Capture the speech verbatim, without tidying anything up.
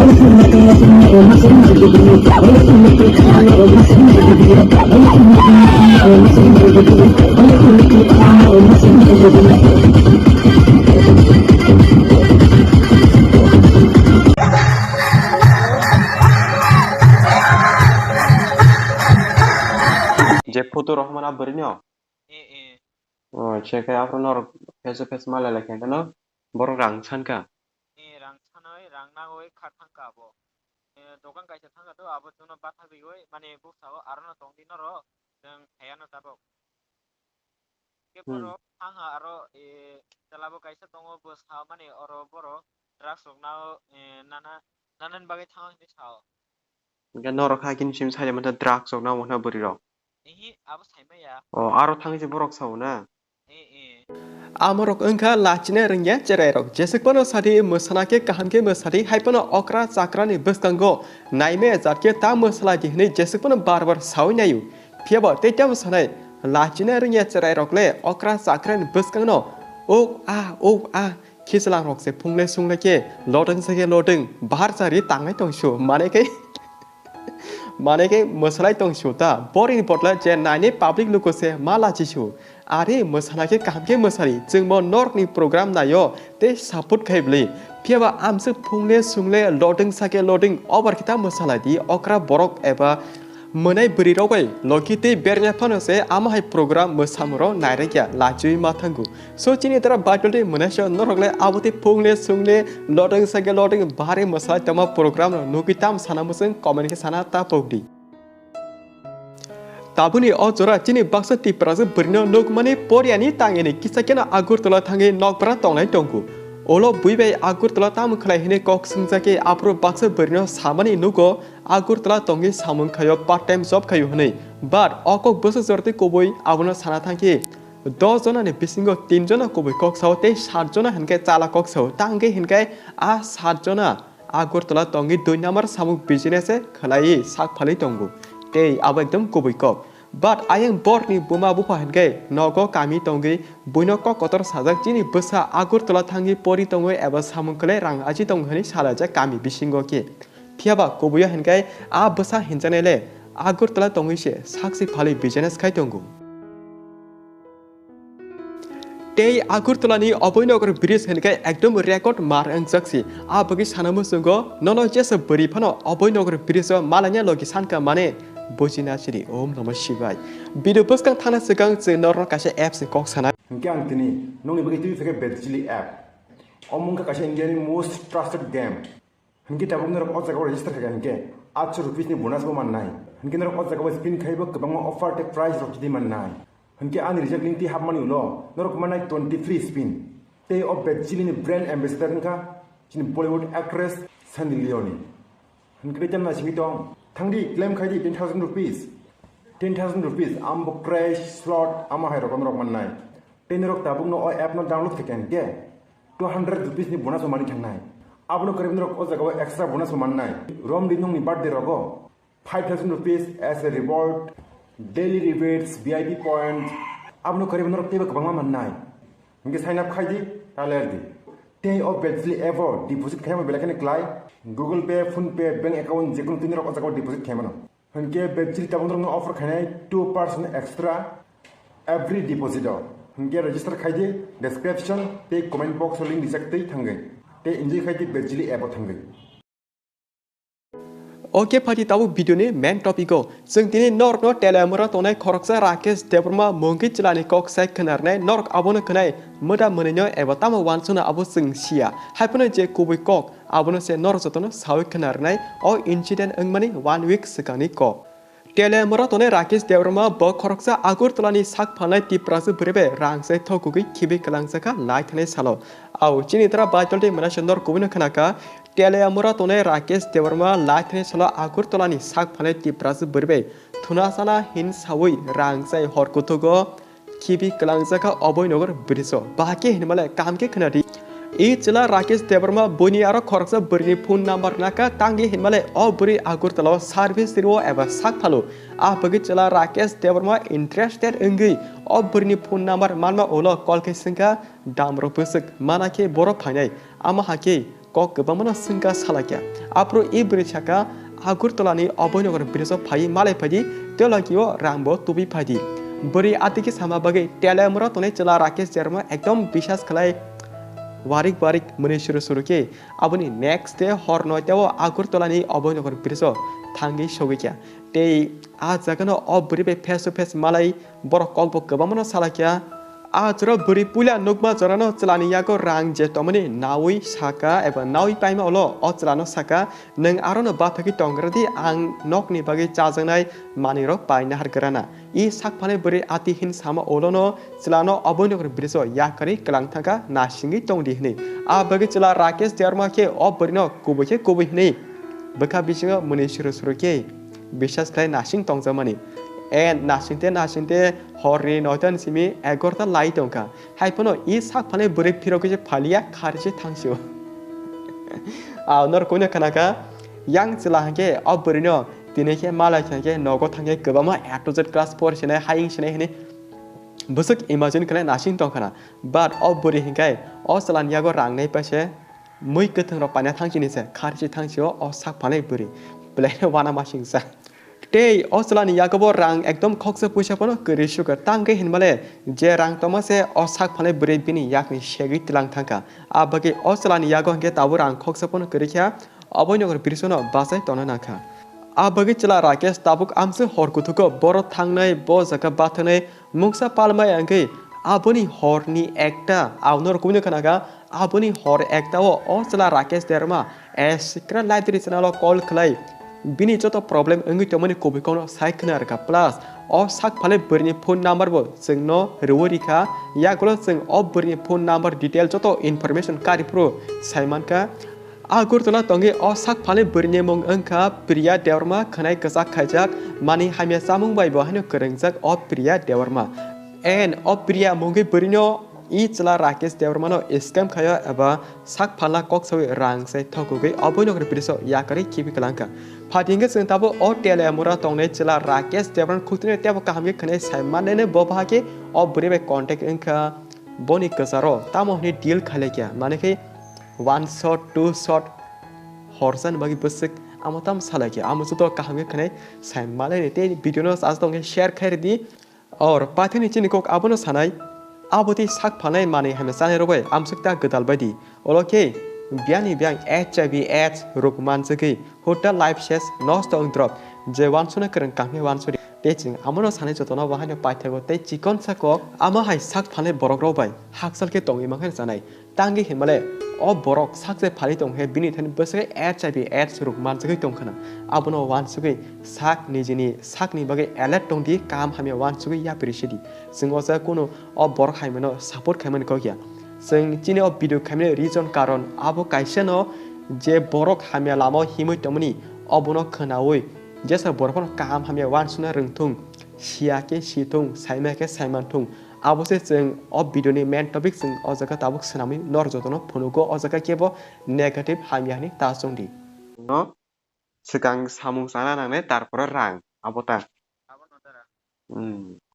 Je photo rohormani a bwrwino? Eh, eh. Oh, che khe aphuru norok face to face malai lai khe no borok rang san kha. Eh, rang sanoi, rang nagoi kha thang kha abo. Eh, dokan kaisa thang kha to, abo jono bathagwi oi, mane buksa o aro no tong di norok, nwng phaiya no tabok. Khe Hmm. Borok thang kha aro, eh, chwla bo kaisa tongo, bo sa mani oro borok drugs rok nao, eh, nana, nanani bagwi thango hinwi sao. Hwnkhe norok hai khe sim sai mantha drugs rok nao hwnna bwrwi rok. Ihi, abo sai maya. O, aro thangwi se borok sao na? Eh, eh. Amorok wngkha lachina rwngya cherairok. Jeswk phano sadi mwsana khe kaham khe mwsadi, hai phano okra chakrani bwskango naimaya jat khe ta mwsala di hwnwi jeswk phano bar bar saui naio. Phiya bo tei tamo sanai lachina rwngya cherairok le okra chakrani bwskangno uk ah uk ah khichlang rok se phungle sungle khe lodwng se khe lodwng bahar chari tangnai tong su mane khe mane khe mwsalai tong su ta borini botla je naini public luko se ma lachi su. Are mwsana khe kaham khe mwsari chwngbo norokni program naio tei support khai bwlwi. Phiya ba amswk phungle sungle lodwng sa khe lodwng obar khe ta mwsalai di okra borok eba mwnai bwrwi rok bai loki tei bernya phano se amo hai program mwsamung rok nairakya lachiui ma thango. So chini dara Bible tei mwnai se norok le abo tei phungle sungle lodwng sa khe lodwng bahari mwsalai tongma program rok nugui tam sana mwswng comment khe sana ta pok di. Tabuni o jora chini baksa Tiprasa bwrwino nukmani poriyani tangini kisa kheno Agartala thangwi nokbra tongnai tongo. Ulo bui bai Agartala tamo khlai hwnwi kok swngjak khe aphuru baksa bwrwino samani nugo Agartala tongwi samung khaio part time job khaio hwnwi. But o kok bwswk jortwi kubui abono sana thangkhe dos jonani bisingo tin jona kubui kok sao tei sat jona hinkhe chala kok sao. Tangwi hinkhe a sat jona Agartala tongwi dui number samung business se khlaiwi sak phalwi tongo. Tei abo ekdom kubui kok. But ayang borni buma bupha hinkhe nogo kami tongwi buino kok kotor sajak chini bwsa Agartala thangwi pori tongwi eba samung khlai rang achi tongo hwnwi salajak kami bisingo khe. Phiya ba kubuio hinkhe a bwsa hinjaknai le Agartala tongwi se saksi phalwi business khai tongo. Tei Agartala ni Abhoynagar bridge hinkhe ekdom record mar wngjak si. A bagwi sana muchungo nono jesa bwrwi phano Abhoynagar bridge o malanya logi sanka mane bujina sidi. Om Namah Shivaya. Video bwskang thana swkang chwng norno kaisa apps ni kok sana. Hinkhe ang tini nongni bagwi twi phekhe Betjili app. Omo wngkha kaisa India ni most trusted game. Hinkhe tabuk norok o jaga o register khaikha hinkhe atso rupees ni bonus bo mannai. Hinkhe norok o jaga o spin khaibo kwbangma offer tei prize rok chidi mannai. Hinkhe ani rijak link twi hapmani ulo norok mannai twenty free spin. Tei o Betjili ni brand ambassador wngkha chini Bollywood actress Sunny Leone. Hinkhe tei tamna simi tong thangdi claim khaidi ten thousand rupees. Ten thousand rupees ambo crash slot ama hai rok norok mannai. Tei norok tabukno o app no download khaikha hinkhe two hundred rupees ni bonus bo mani thangnai. Abono kwrwi norok o jaga o extra bonus bo mannai. Romdi nongni birthday rogo five thousand rupees as a reward, daily rebates, V I P point, abono kwrwi norok teibo kwbangma mannai. Hinkhe sign up khaidi, ta lerdi. Tei o Betjili app o deposit khaima belai kheno klai. Google Pay, PhonePe, bank account jekunu twi norok o jaga o deposit khaimano. Hinkhe Betjili tabuk norokno offer khainai two percent extra every deposit o. Hinkhe register khaidi description tei comment box o link rijak twi thangwi. Tei enjoy khaidi Betjili app o thangwi. Okay, phaidi tabuk video ni main topic o. Chwng tini norokno Teliamura tongnai khoroksa Rakesh Debbarma mungki chwlani kok sai khwnarnai, norok abono khwnai mwda mwnwino eba tamo uansukno abo chwng siya. Haiphano je kubui kok, abono se norok jotono saui khwnarnai o incident wngmani one week swkangni kok. Teliamura tongnai Rakesh Debbarma bo khoroksa Agartala ni sak phalnai Tiprasa bwrwi bai rang sai thokugwi khibi kwlangjakha lai thanai salo. Au chini dara Baital tei mwnai se norok kubuino khwnakha. Teliamura tongnai Rakesh Debbarma lai thani salo Agartala ni sak phalnai Tiprasa bwrwi bai thuna sana hin saui rang chai hor kuthugo khibi kwlangjakha Abhoynagar bridge o. Bahai khe hinmale kaham khe khwnadi. I chwla Rakesh Debbarma buini aro khoroksa bwrwini phone number nakha tangwi hinmale o bwrwi Agartala o service rio eba sak phalo. A bagwi chwla Rakesh Debbarma interested wngwi o bwrwini phone number manma ulo call khe swngkha damrok bwswk mana khe borok phainai. Ama hakhe kok kwbangmano swngkha salakya. Aphuru e bwrwi sakha, "Agartala ni Abhainagar bridge o phai malai phaidi, tei logio rang bo tubui phaidi." Bwrwi atwikhe sama bagwi Teliamura tongnai chwla Rakesh Debbarma ekdom biswas khlai warik warik mwnwi suru suru khe aboni next day hor noita o Agartala ni Abhainagar bridge o thangwi sogwikha. Tei a jagano o bwrwi bai face to face malai borok kokbo kwbangmano salakya. A jora bwrwi puila nukma jorano chwlani yago rang je tongmani nawi saka eba nawi paima ulo o chwlano saka, "Nwng arono bathagwi tonggra di, ang nokni bagwi chajaknai manwirok pai nahargrana." I sak phalnai bwrwi ati hin sama ulono chwlano Abhainagar bridge o yakarwi kwlang thangkha, "Nasingwi tongdi," hwnwi. A bagwi chwla Rakesh Debbarma khe o bwrwino kubui khe kubui hwnwi bwkha bisingo mwnwi suru suru khe biswas khlai nasing tongjakmani. And nasingte nasingte horni noita ni simi egarota lai tongkha. Hai phano i sak phalnai bwrwi phirogwi se phaliya, khari se thangsio. A norok koino khanakha, yang chwla hwnkhe o bwrwino tini khe malai kha khe nogo thangkhe kwbangma A to Z class four sinai, hayung sinai hwnwi bwswk imagine khlai nasing tongkhana. But o bwrwi hwnkhe o chwlani yago rang nai paise mui kwthwng rok paina thangchini se, khari se thangsio o sak phalnai bwrwi. Belai no wana masingsa. Tei o chwlani yago bo rang ekdom khoksa puisa phano kwrwi sukha. Tangwi hinmale je rang tongma se o sak phalnai bwrwi bini yakni segwi tlang thangkha. A bagwi o chwlani yago hwnkhe tabuk rang khoksa phano kwrwi kha, Abhainagar bridge no bachai tongna nangkha. A bagwi chwla Rakesh tabuk amswk hor kuthugo boro thangnai bo jaga bathanai mungsa palmai wngwi aboni horni ekta, a norok koino khanakha, aboni hor ekta o o chwla Rakesh Debbarma a secret library channel o call khlai bini joto problem wngwi tongmani kubui kokno sai khna rwkha, plus o sak phalnai bwrwini phone number bo chwngno rwui rikha, yagulo chwng o bwrwini phone number detail joto information kariphuru sai mankha. Agartala tongwi o sak phalnai bwrwini mung wngkha Priya Debbarma, khwnai kwchak khaijak, manwi hamya chamung bai bo haino kwrwngjak o Priya Debbarma. And o Priya mungwi bwrwino i chwla Rakesh Debbarmano scam khaio eba sak phalna kok sawi rang se thokugwi Abhainagar bridge o yakarwi khibi kwlangkha. Phatingkhe chwng tabuk o Teliamura tongnai chwla Rakesh Debbarma khukthwino teibo kaham khe khwnai sai mannai bo bahai khe o bwrwi bai contact wngkha boni kwcharo tamo hwnwi deal khailai kha, mane khe one shot, two shot horjani bagwi bwswk amo tamo salai kha, amo joto kaham khe khwnai sai mannai tei video no chajak tongkhe share khai rwdi. Or, paithakni chini kok abono sanai, abo tei sak phalnai manwi hamya chanai rok bai amswk ta gwdal bai di. Olo khe biyani biyang H I V AIDS rok manjagwi hutta life ses nosto wng drop. Je wansukna kwrwng kaham khe wansuk di. Tei chwng abono sanai jotono bo haino paithago tei chikon sa kok amo hai sak phalnai borok rok bai hakchal khe tongwi mankha chanai. Tangwi hinmale o borok sakchai phalwi tongkhe bini thani bwswk H I V AIDS rok manjagwi tongkhwna. Abono wansugwi sak nijini sakni bagwi alert tongdi, kaham hamya wansugwi yapri sidi. Chwng o jaga kunu o borok hamyano support khaimani kok ya. Chwng chini o video khaimani reason karon abo kaisa no je borok hamya lama o himwi tongmani obono khwnawi jesa borok phano kaham hamya wansukna rwngthung, siya khe sithung, saima khe saimanthung. Abo se chwng o video ni main topic chwng o jaga tabuk swnamwi nor jotono phunugo o jaga kebo negative hamya hwnwi ta chwngdi. No swkang samung chana nangnai tarpore rang abo ta. Hmm.